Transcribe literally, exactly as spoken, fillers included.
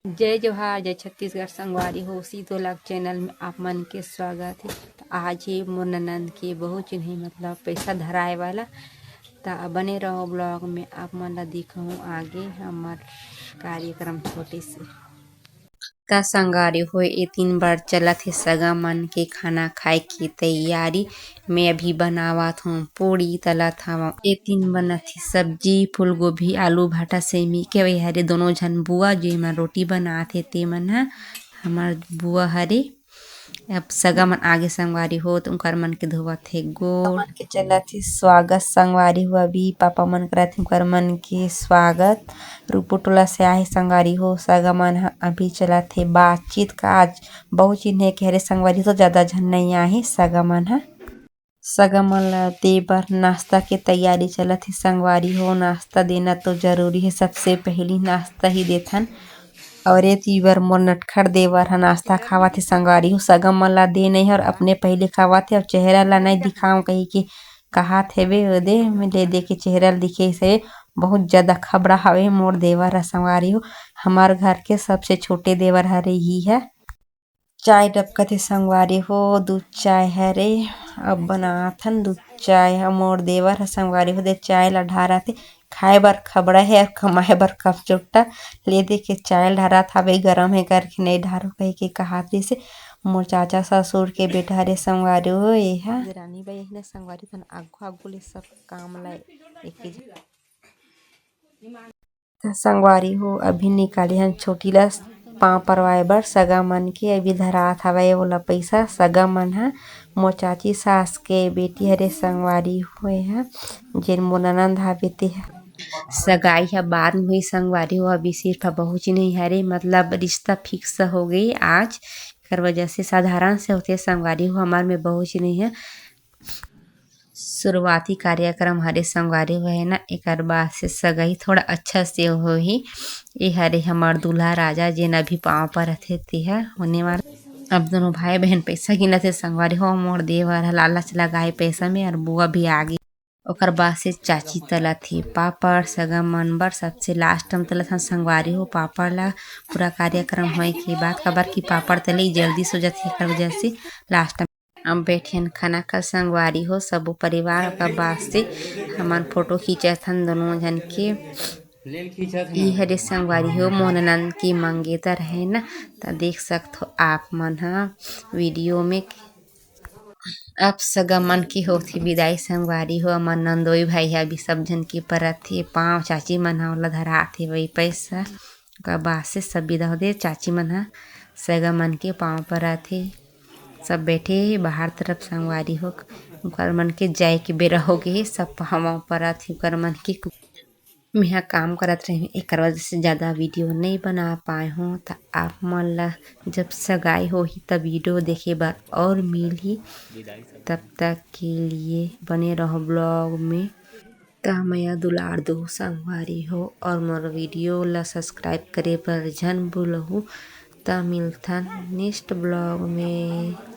जय जोहार, जय छत्तीसगढ़ संगवारी हो, सीतो vlog channel में आप मन के स्वागत हे। त आज हे मोर ननंद के बहू चिन्हई, मतलब पैसा धराए वाला। त बने रहो vlog में, आप मन ला दिखाहूँ आगे हमर कार्यक्रम छोटे से। त संगवारी हो, ए तीन बार चलत हे सगा मन के खाना खाए के तैयारी। मैं अभी बनावत हूँ पूड़ी, तलत हवं। ए तीन बनत हे सब्जी, फूलगोभी, आलू, भाटा, सेमी के। वही हरे दोनों झन बुआ, जेमा रोटी बनात हे, ते मन ह हमर बुआ हरे। अब सगा मन आगे संगवारी हो, त उनकर मन के धोवत हे गोड़। मन के चलत हे स्वागत संगवारी हो। अभी पापा मन करत हे उनकर मन के स्वागत। रूपो टोला से आहे संगवारी हो। सगा मन ह अभी चलत हे बातचीत का। आज बहुत चिन्हे के हरे संगवारी हो, तो ज्यादा झन नहीं आहे सगा मन ह। सगा मन ला दे बर नाश्ता के तैयारी चलत हे संगवारी हो। नाश्ता देना तो जरूरी हे, सबसे पहली नाश्ता ही देथन। और ए तीबर मोर नटखट देवर ह नाश्ता खावत हे संगवारी हो। सगा मन ला दे नहीं हे और अपने पहली खावत हे और चेहरा ला नहीं दिखाऊं कही के कहात हेबे, ओदे में ले दे के चेहरा ला दिखे से बहुत ज्यादा खबड़ा हवे मोर देवर ह संगवारी हो। हमार घर के सबसे छोटे देवर हरे ही है। चाय डबकत हे संगवारी हो, दूध चाय हरे। अब बनाथन दूध चाय ह। मोर देवर ह संगवारी हो, दे चाय ला ढारत हे। खाए बर खबड़ा हे और कमाए बर कपचुट्टा। ले दे के चाय ला ढारत हवे, गरम हे करके नहीं ढारो कही के कहात रहिसे। मोर चाचा ससुर के बेटा हरे संगवारी हो, ए ह। रानी बाई, एहने संगवारी तन आगू आगू ले सब काम ला एके त संगवारी हो, अभी निकाले हन छोटी ला पाँव परवाए बर सगा मन के। अभी धरात हवय ओला पैसा। सगा मन ह मोर चाची सास के बेटी हरे संगवारी हो, ए ह जेन मोर ननंद हावे ते ह। सगाई ह बाद में होई संगवारी हो, अभी सिर्फ बहू चिन्हई हरे, मतलब रिश्ता fix हो गई आज। एकर वजह से साधारण से होथे संगवारी हो, हमार में बहू चिन्हई ह। शुरुआती कार्यक्रम हरे संगवारी हो, है ना, एकर बाद से सगाई थोड़ा अच्छा से होही। ए हरे हमर दूल्हा राजा, जेन अभी पाँव परत हे, ते ह होने वाला। अब दोनों भाई बहन पैसा गिनत हे संगवारी हो, मोर देवर ह लालच लगाए पैसा में, और बुआ भी आ गे। ओकर बाद से चाची तलत हे पापड़, सगा मन बर सबसे last में तलत हन संगवारी हो पापड़ ला। पूरा कार्यक्रम होए के बाद, काबर कि पापड़ तले जल्दी सो जाथे, एकर वजह से last में। अब बैठे हन खाना खा संगवारी हो, सबो परिवार। ओकर बाद से हमन फोटो खींचत हन दोनों झन के। ई हरे संगवारी हो मोर ननंद के मंगेतर है ना, त देख सकथो आप मन ह वीडियो में। अब सगा मन के होथे विदाई संगवारी हो, हमर नंदोई भाई ह अभी सब झन के परत हे पाँव, चाची मन ह ओला धरात हे वही पैसा। ओकर बाद से सब विदा होथे, चाची मन ह सगा मन के पाँव परत हे। सब बैठे हे बाहर तरफ संगवारी हो, ओकर मन के जाए के बेरा हो गे हे, सब पाँव परत हे ओकर मन के। मेहा काम करत रहेंव, एकर वजह से ज़्यादा वीडियो नइ बना पाए हों, त आप मन ला जब सगाई होही, त वीडियो देखे बर और मिलही। तब तक के लिए बने रहो vlog में। त मया दुलार दो संगवारी हो, और मोर वीडियो ला subscribe करे बर झन भूलहू। त मिलथन next vlog में।